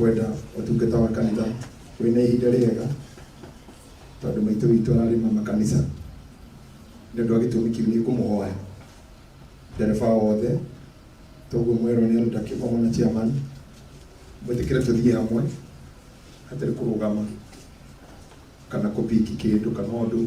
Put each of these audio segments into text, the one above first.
Tũkwenda ũtungata wa kanitha wĩna ihinda rĩega, tondũ maitũ witũ ararĩ mama kanitha. Nĩ ũndũ wa gĩtũmi kĩu, nĩ ngũmũhoya ndereba wothe, toguo mwerwo nĩ Elder Kĩgomo na chairman, mwĩtĩkĩre tũthiĩ hamwe hatarĩ kũrũgama kana kũpiki kĩndũ kana ũndũ,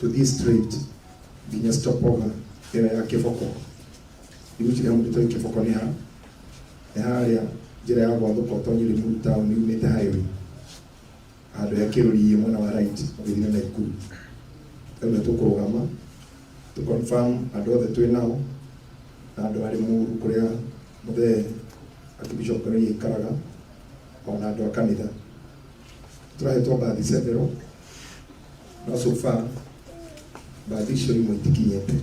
tũthiĩ straight nginya stopover ĩyo ya Kĩboko. Ndigwĩciria mũndũ toĩ Kĩboko nĩ ha. Nĩ harĩa njĩra ya gwathũka ũtonyi Limuru town yumĩte highway, handũ he kĩrũri mwena wa right ũgĩthiĩ na Naikuru. Rĩu nĩ tũkũrũgama tũ confirm andũ othe twĩ nao na andũ a Limuru kũrĩa mũthee Archbishop Karũi aikaraga, ona andũ a kanitha. Tũrahetwo mbathi several, no so far mbathi icio imwe itikinyĩte.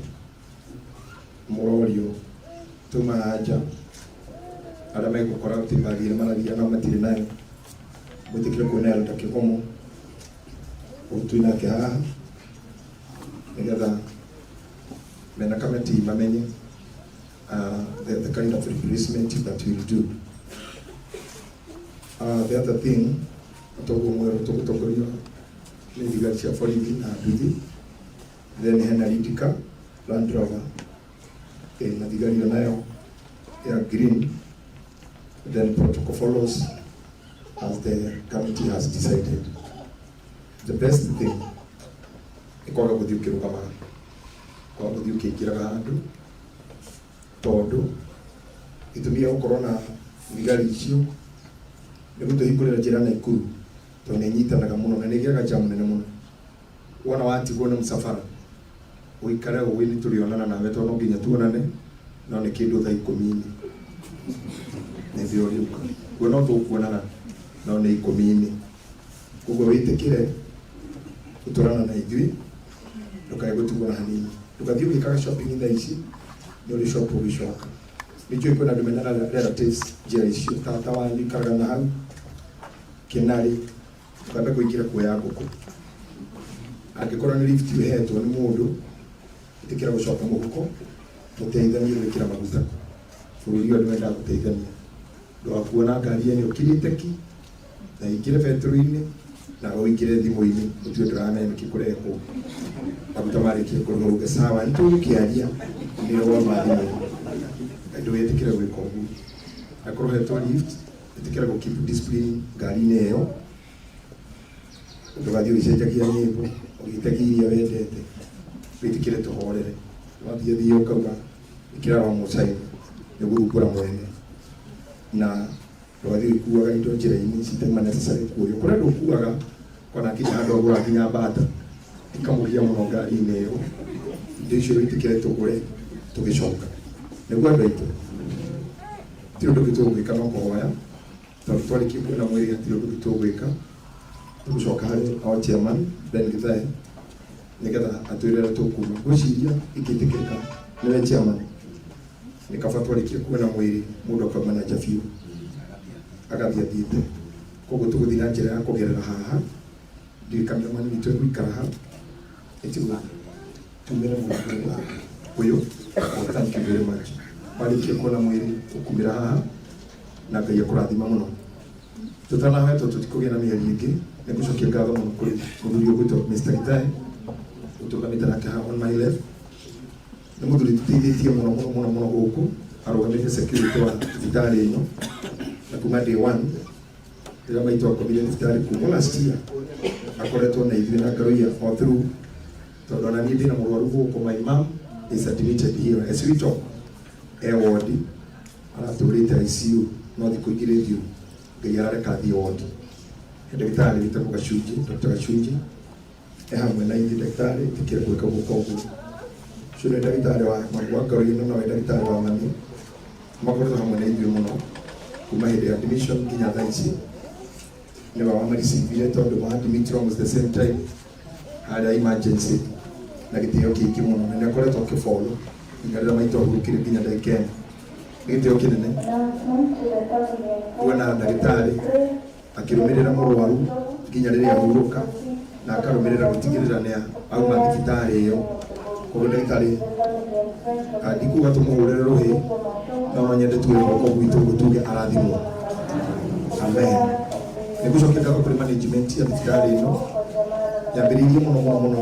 Mũrorio tuma anja arĩa megũkora atĩ mbathi ĩrĩa marathiĩ nao matirĩ nayo, mwĩtĩkĩre kuona Elder Kĩgomo ũyũ twĩ nake haha, nĩgetha mena kamĩtĩ mamenye the kind of replacement that we'll do. The other thing, toguo mwerũ tũgũtongorio nĩ thigari cia borithi na nduthi, then hena lead car Land Rover na thigari onayo ya green, then protocol follows as the committee has decided. The best thing nĩ kwaga gũthiĩ ũkĩrũgamaga, kwaga gũthiĩ ũkĩingĩraga handũ, tondũ gĩtũmi gĩa gũkorwo na thigari icio nĩ gũtũhingũrĩra njĩra Naikuru, tondũ nĩ ĩnyitanaga mũno na nĩ ĩgĩaga jam nene mũno. Wona watigwo nĩ mũcabara, ũikare ũĩ nĩ tũrĩonana nawe, tondũ no nginya tuonane, no nĩ kĩndũ thaa ikũmi-inĩ nĩthĩ ũrĩũka kuo, no tũkuonana no nĩ ikũmi-inĩ. Koguo wĩtĩkĩre gũtwarana na ithuĩ, ndũkae gũtigwo na hanini, ndũgathiĩ ũgĩkaga shopping thaa ici nĩ ũrĩ shop ũgĩcoka. Nĩ njũĩ kwĩna andũ mena relatives njĩra icio, tata wanyu ikaraga na hau kĩnarĩ, ndũkambe kũingĩra kuoya ngũkũ. Angĩkorwo nĩ lift ũhetwo nĩ mũndũ, ĩtĩkĩra gũcoka mũhuko mũteithanie gwĩkĩra maguta. Bũrũri ũyũ nĩ wendaga gũteithania. Ndũgakuona ngari ĩno ũkirĩte ki na ingĩre betũrũ-inĩ na ũingĩre thimũ-inĩ ũtue ndũramenya nĩkĩ kũrekwo. Maguta marĩkia kũrĩhwo uge sawa, nĩ tũgũkĩaria nĩ woma thimũ. Ndũgetĩkĩre gwĩka ũguo. Akorwo ũhetwo lift, ĩtĩkĩra gũ keep discipline ngari-inĩ ĩyo, ndũgathiĩ ũgĩcenjagia nyĩmbo ũgĩtagia iria wendete. Wĩtĩkĩre tũhorere, wathiĩ thiĩ ũkauga ĩkĩra wrong side nĩ gũthumbũra mwene, na ndũgathiĩ ũgĩkuaga indo njĩra-inĩ citauma necessary kuoywo. Kũrĩa ndũkuaga kona nginya handũ agũra nginya mbata ikamũgia mũno ngari-inĩ ĩyo. Indo icio wĩtĩkĩre tũgũre tũgĩcoka, nĩguo andũ aitũ ti ũndũ ũngĩ tũgwĩka no kũhoya, tondũ twarĩkia kuona mwĩrĩ hatirĩ ũndũ ũngĩ tũgwĩka. Tũgũcoka harĩ o chairman Ben Githae nĩgetha atwĩre ũrĩa tũkuma. Ngwĩciria ingĩtĩkĩrĩka nĩwe chairman, nĩ kaba twarĩkia kuona mwĩrĩ mũndũ akauma na nja biũ agathiĩ athiĩte. Koguo tũgũthiĩ na njĩra ya kũgerera haha. Ndiũĩ cameraman witũ egũikara ha, ĩtiguo tumĩre mũndũ ũyũ. Oh, thank you very much. Warĩkia kuona mwĩrĩ ũkumĩra haha, na Ngai akũrathima mũno. Tũtanahoya, tondũ tũtikũgĩa na mĩario ĩngĩ, nĩ ngũcokia ngatho mũno kũrĩ mũthuri ũgwĩtwo Mr. Githae ũtũgamĩte nake haha on my left. Nĩ mũthuri tũteithĩtie mũno mũno mũno mũno gũkũ, arũgamĩrĩire security wa thibitarĩ ĩno, na kuma day one rĩrĩa maitũ akomire thibitarĩ kuma last year akoretwo na ithuĩ na ngaroia all through, tondũ ona niĩ ndĩna mũrwaru gũkũ. My mom is admitted here as we talk, e ward aratũrĩte ICU, no thikũ igĩrĩ thiũ Ngai arareka athiĩ ward. He ndagĩtarĩ wĩtagwo Gacunjĩ, Dr. Gacunjĩ e hamwe na ithuĩ. Ndagĩtarĩ, ĩtĩkĩre gwĩka guoko ũguo. Ũcio nĩ ndagĩtarĩ wa wa ngoro ĩno, nowe ndagĩtarĩ wa mami. Makoretwo hamwe na ithuĩ mũno kuma hĩndĩ ya admission nginya thaa ici. Nĩwe wamarecivire tondũ ma admit almost the same time harĩa emergency, na gĩtĩo kĩingĩ mũno, na nĩ akoretwo akĩfollow nginya rĩrĩa maitũ ahurũkire nginya ndagĩka ĩno. Nĩ gĩtĩo kĩnene kuona ndagĩtarĩ akĩrũmĩrĩra mũrwaru nginya rĩrĩa ahurũka, na akarũmĩrĩra gũtigĩrĩra nĩ auma thibitarĩ ĩyo. Koguo ndagĩtarĩ, ndikuga tũmũhũrĩre rũhĩ, no no nyende tuoe guoko gwitũ ũguo tuge arathimwo. Amen. Nĩngũcokia ngatho kũrĩ management ya thibitarĩ ĩno yambĩrĩirie mũno mũno mũno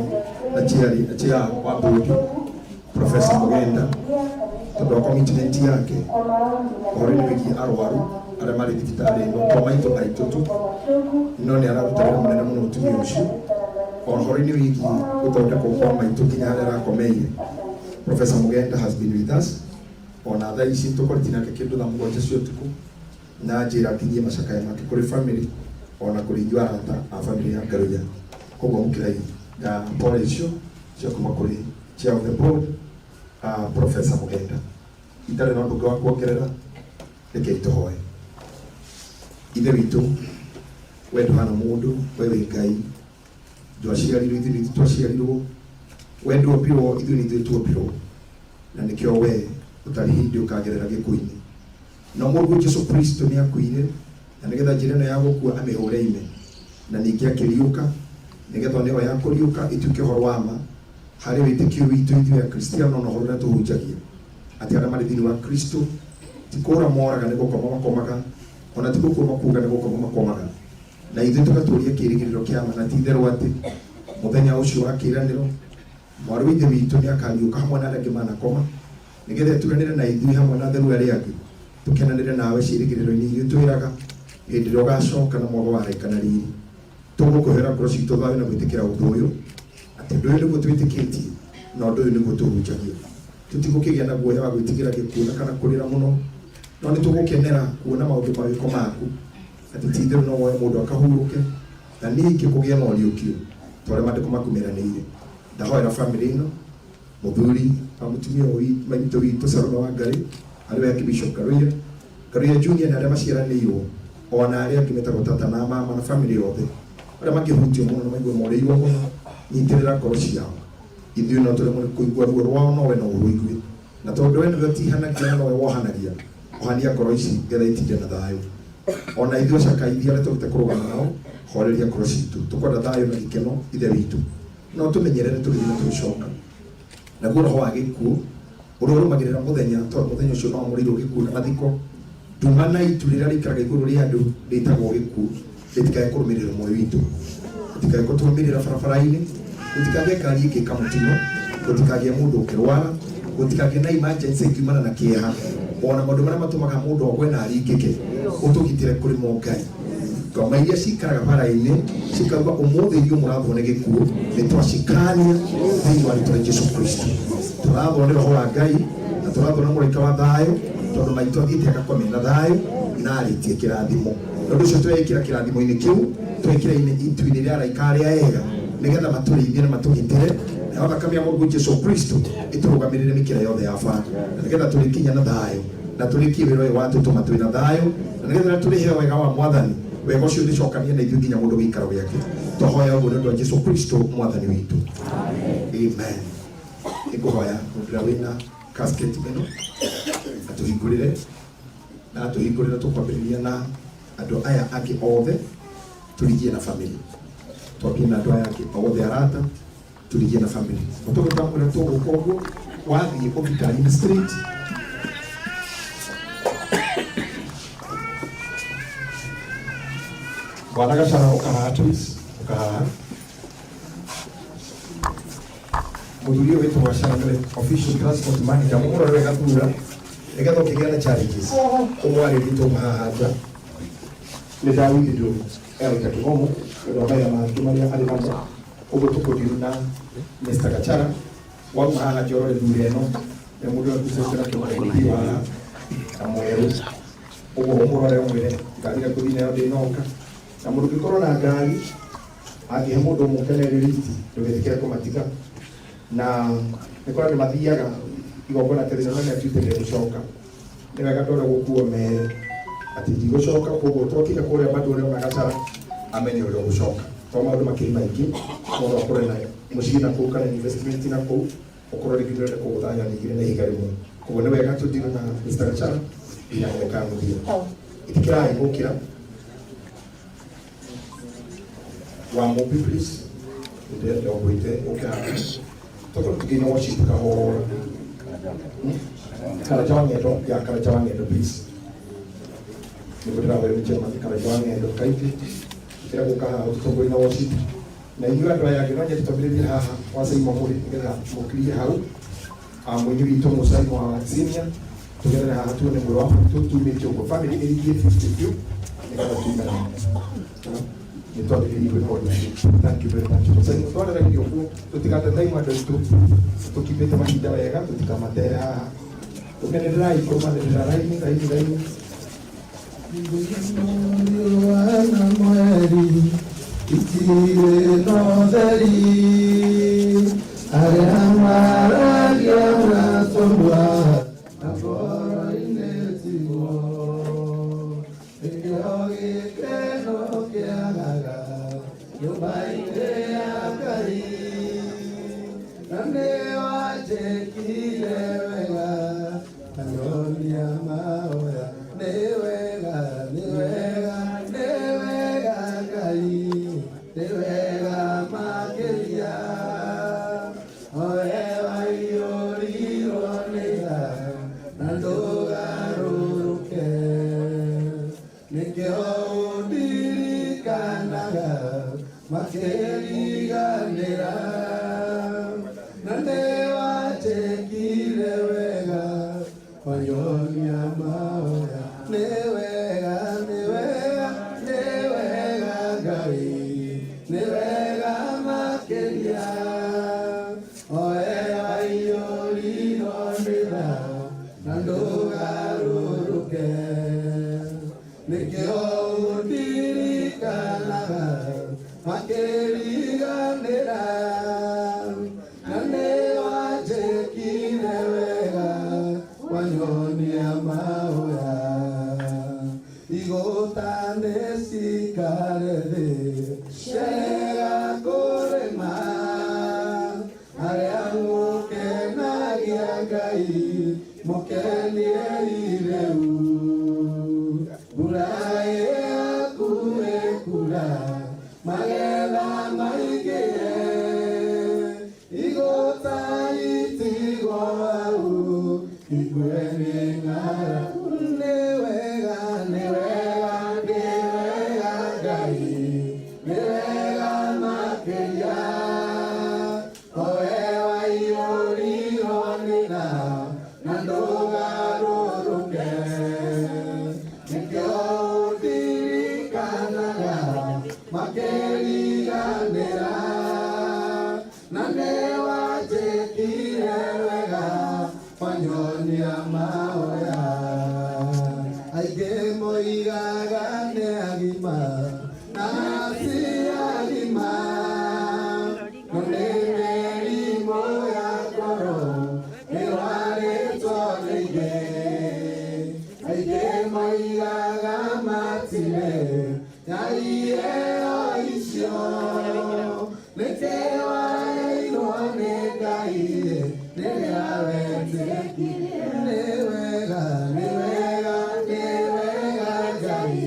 na chair na chair wa board Professor Mugenda tondũ wa commitment yake ũhoro-inĩ wĩgiĩ arwaru arĩa marĩ thibitarĩ ĩno to maitũ maitũ tu no nĩ araruta wĩra mũnene mũno mũtumia ũcio ũhoro-inĩ wĩgiĩ gũthondekwo kwa maitũ nginya harĩa arakomeire. Professor Mugenda has been with us ona thaa ici tũkoretwo nake kĩndũ thaa 7 cia ũtukũ na njĩra nginyie macakaya make kũrĩ family ona kũrĩ inyuĩ arata a family ya Ngaruiya. Koguo mũkĩrai na pole icio cia kuma kũrĩ chair of the board, Professor Mugenda. Itarĩ na ũndũ ũngĩ wa kuongerera, rekei tũhoe. Ithe witũ, we ndũhana mũndũ, we wĩ Ngai, ndwaciarirwo ithuĩ nĩ ithuĩ twaciarirwo, we ndwombirwo ithuĩ nĩ ithuĩ tuombirwo, na nĩkĩo we ũtarĩ hĩndĩ ũkagerera gĩkuũ-inĩ. No mũrũguo Jesu Kristo nĩ akuire na nĩgetha njĩra ĩno ya gũkua amĩhũre ime, na ningĩ akĩriũka nĩgetha nĩyo ya kũriũka ĩtuĩke ũhoro wa ma harĩ wĩtĩkio witũ ithuĩ Akristiano na ũhoro ũrĩa tũhunjagia, atĩ arĩa marĩ thĩinĩ wa Kristo ti kũũra moraga nĩ gũkoma makomaga, ona ti gũkua makuaga nĩ gũkoma makomaga, na ithuĩ tũgatũũria kĩĩrĩgĩrĩro kĩa ma na ti itherũ atĩ mũthenya ũcio wa kĩĩranĩro mwarĩ wa ithe witũ nĩ akariũka hamwe na arĩa angĩ manakoma, nĩgetha ĩturanĩre na ithuĩ hamwe na atheru arĩa angĩ tũkenanĩre nawe ciĩrĩgĩrĩro-inĩ iria twĩraga hĩndĩ ĩrĩa ũgacoka na mwago wa araika na riri. Tũgũkũhera ngoro citũ thayũ na gwĩtĩkĩra ũndũ ũyũ, atĩ ũndũ ũyũ nĩguo twĩtĩkĩtie na ũndũ ũyũ nĩguo tũhunjagia. Tũtigũkĩgĩa na guoya wa gwĩtigĩra gĩkuũ na kana kũrĩra mũno, no nĩ tũgũkenera kuona maũndũ mawĩko maku, atĩ ti itherũ no woe mũndũ akahurũke na ningĩ kũgĩe na ũriũkio ta ũrĩa maandĩko maku meranĩire. Ndahoera family ĩno, mũthuri wa mũtumia maitũ witũ Salome wa Ngarĩ, arĩ we Archbishop Ngaruiya, Ngaruiya Junior na arĩa maciaranĩirwo ona arĩa angĩ metagwo tata na mama na family yothe arĩa makĩhutio mũno na maigue morĩirwo mũno, nyitĩrĩra ngoro ciao. Ithuĩ no tũremwo nĩ kũigua ruo rwao, no we no ũrũigue, na tondũ we nĩwe ũtihanagia na nowe wohanagia, ohania ngoro ici getha itinde na thayũ. Ona ithuĩ acakaithia arĩa tũgĩte kũrũgama nao, horeria ngoro citũ. Tũkwenda thayũ na gĩkeno Ithe witũ, no tũmenyerere tũgĩthiĩ na tũgĩcoka. Naguo roho wa gĩkuũ ũrĩa ũrũmagĩrĩra mũthenya, tondũ mũthenya ũcio no wamũrĩirwo gĩkuũ na mathiko, nduma na itu rĩrĩa rĩikaraga igũrũ rĩa andũ rĩtagwo gĩkuũ, rĩtikae kũrũmĩrĩra ũmwe witũ, rĩtikae gũtũrũmĩrĩra barabara-inĩ, gũtikagĩe ngari ĩngĩka mũtino, gũtikagĩe mũndũ ũkĩrwara, gũtikagĩe na emergency ĩngiumana na kĩeha, ona maũndũ marĩa matũmaga mũndũ agwe na aringĩke, ũtũgitĩre kũrĩ mo Ngai. Ngoma iria cikaraga bara-inĩ cikauga ũmũthĩ inyuĩ mũrathwo nĩ gĩkuũ, nĩ twacikania thĩinĩ wa rĩtwa rĩa Jesu Kristo. Tũrathwo nĩ roho wa Ngai na tũrathwo na mũraika wa thayũ, tondũ maitũ athiĩte agakome na thayũ na arĩtie kĩrathimo. Nĩ ũndũ ũcio twekĩra kĩrathimo-inĩ kĩu, twekĩra itu-inĩ rĩa araika arĩa ega, nĩgetha matũrĩithie na matũgitĩre, nayo thakame ya Mũrũguo Jesu Kristo ĩtũrũgamĩrĩre mĩkĩra yothe ya bara, na nĩgetha tũrĩkinya na thayũ na tũrĩkie wĩra ũyũ watũtũma twĩ na thayũ, na nĩgetha tũrĩheo wega wa Mwathani, wega ũcio ũrĩcokania na ithuĩ nginya mũndũ gĩikaro gĩake. Twahoya ũguo nĩ ũndũ wa Jesu Kristo Mwathani witũ, amen. Nĩngũhoya mũndũ ũrĩa wĩna casket ĩno atũhingũrĩre, na atũhingũrĩre tũkwambĩrĩria na andũ aya angĩ othe, tũrigie na family, twambie na andũ aya angĩ othe arata, tũrigie na family. Ũtũgĩtamũra tũgũka ũguo wathiĩ ũthitari-inĩ street Bwana Gachara ũkahaha please, ũkahaha. Mũthuri ũyũ wĩtagwo Gachara nĩwe official transport manager, mũmũrore wega thura nĩgetha ũkĩgĩa na challenges ũmwarĩrie tũma haha nja. Nĩ nda withdraw Elder Kĩgomo nĩ ũndũ wa mawĩra mangĩ marĩa arĩ namo, ũguo tũkũndiru na Mr. Gachara. Wauma haha nja ũrore thura ĩno nĩ mũndũ ũrĩa ngucĩte na kĩmũrĩthi wa na mwerũ, ũguo ũmũrore ũmwĩre ngari ĩrĩa ngũthiĩ nayo ndĩnoka. Na mũndũ ũngĩkorwo na ngari angĩhe mũndũ ũmwe kana erĩ riti, ndũgetĩkĩre kũmatiga, na nĩ kũrĩ andũ mathiaga igongona tene na nĩ atuĩte ndegũcoka. Nĩ wega andũ arĩa gũkuo mere atĩ ndigũcoka, koguo twakinya kũrĩa bado ũrĩa ona Gachara amenye ũrĩa ũgũcoka, tondũ maũndũ makĩrĩ maingĩ, no ũkorwo na mũciĩ na kũu kana investment na kũu, ũkorwo rĩngĩ ndũrenda kũgũtha nyoni igĩrĩ na ihiga rĩmwe. Koguo nĩ wega tũthiĩ na Mr. Gachara nginya ndagĩka ya mũthia. Ĩtĩkĩrai gũkĩra wa Mũmbi please, ndĩrenda ũgwĩte ũke haha tũkorwo tũkĩina worship kahora. Karaja wa Ng'endo ya Karaja wa Ng'endo please. Nĩguo ndĩrawĩrwo nĩ chairman Karaiba wa Ng'endo kaingĩ kĩra gũka haha ũtũtongoria na worship. Na inyuĩ andũ aya angĩ no nyende twambĩrĩrie haha wa Saimo mũrĩ nĩgetha mũkirie hau. Mũini witũ Mũsaimo wa senior tugerere haha tuone mwĩrĩ wa baba tumĩte ũguo family ĩrigie 50 biũ nĩgetha tume na nĩ twambĩrĩrie gwĩka ũndũ ũcio. Thank you very much. Mũsaimo, twarĩragia ũguo tũtigate time andũ aitũ tũkibĩte mahinda wega tũtikamatere haha. Tũkenererai kũrũmanĩrĩra raini raini raini. Riũa na mweri itirĩ na ũtheri, arĩa maragia na tũnua na ngoro-inĩ tiguo, nĩkĩo gĩkeno kĩagaga nyũmba-inĩ ya Ngai, na nĩwanjĩkire wega anyonia mahoya. Nĩ wega, nĩ wega, nĩ wega Ngai, nĩ wega makĩria, owe waiyũrirwo nĩ tha na ndũgarũrũke, nĩkĩo ũndirikanaga makĩriganĩra, na nĩwanjĩkire wega wanyonia mahoya. Nĩ wega, nĩ wega, nĩ wega Ngai, nĩ wega makĩria, owe waiyũrirwo nĩ tha na ndũgarũrũke, nĩkĩo ũndirikanaga makĩriganĩra, na nĩwanjĩkire wega wanyonia mahoya. Igũta nĩcikare thĩ ciarega kũrĩma, arĩa mũkenagia Ngai mũkeniei rĩu, mbura ĩyaku ĩkura magetha maingĩhe, igũta itigwo hau ikue nĩ ng'aragu. Nĩ wega, nĩ wega, nĩ wega Ngai, nĩ wega makĩria, owe waiyũrirwo nĩ tha na ndũgarũrũke, nĩkĩo ũndirikanaga makĩriganĩra, na nĩwanjĩkire wega wanyonia mahoya. Aingĩ moigaga nĩ agima na ti agima, no nĩ mĩrimũ ya ngoro ĩrwarĩtwo nĩ aingĩ. Aingĩ moigaga matirĩ na iheo icio, nĩkĩ waheirwo nĩ Ngai rĩrĩa wetĩkirie. Nĩ wega, nĩ wega, nĩ wega Ngai,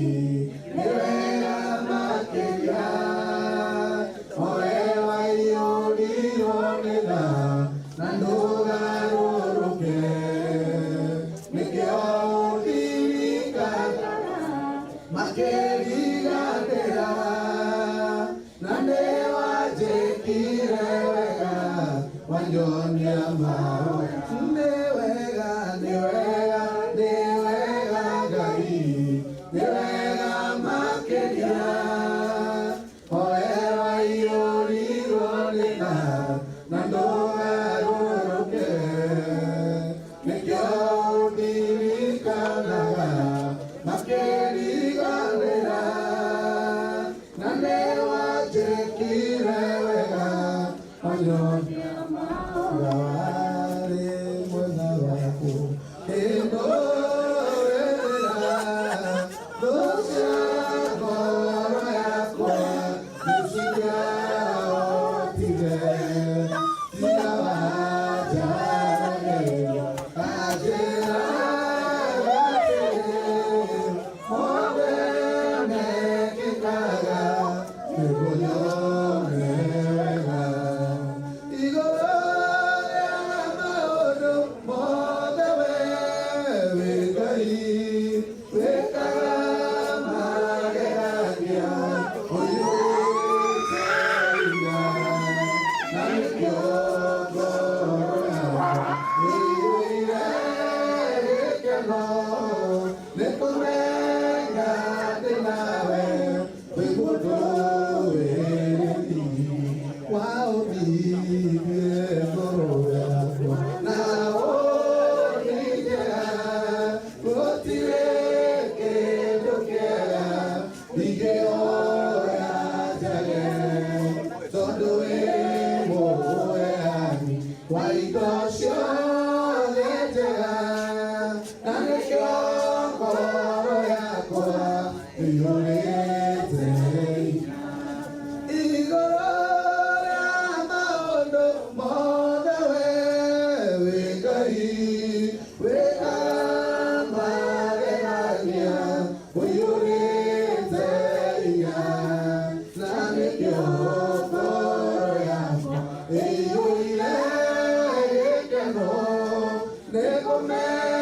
nĩ wega makĩria, owe waiyũrirwo nĩ tha na ndũgarũrũke, nĩkĩo ũndirikanaga makĩriganĩra, na nĩwanjĩkire wega wanyonia mahoya. Nĩ wega, nĩ wega, nĩ wega Ngai, nĩ wega makĩria, owe waiyũrirwo nĩ tha na ndũgarũrũke, nĩkĩo ũndirikanaga makĩriganĩra, na nĩwanjĩkire wega wanyonia warĩ mwega waku kĩndũrĩra thũ cia ngoro yakwa nĩcingĩahotire tiga wanjaragĩria kanjĩra atĩrĩ mothe mekĩkaga nĩguo nyone wega igũrũ rĩa maũndũ mothe we wĩ Ngai wĩkaga. Ũiyũrĩte hinya. Igũrũ rĩa maũndũ mothe we wĩ Ngai, wĩkaga magegania, ũiyũrĩte hinya. Na nĩkĩo ngoro yakwa ĩiyũire gĩkeno, nĩkũmenya.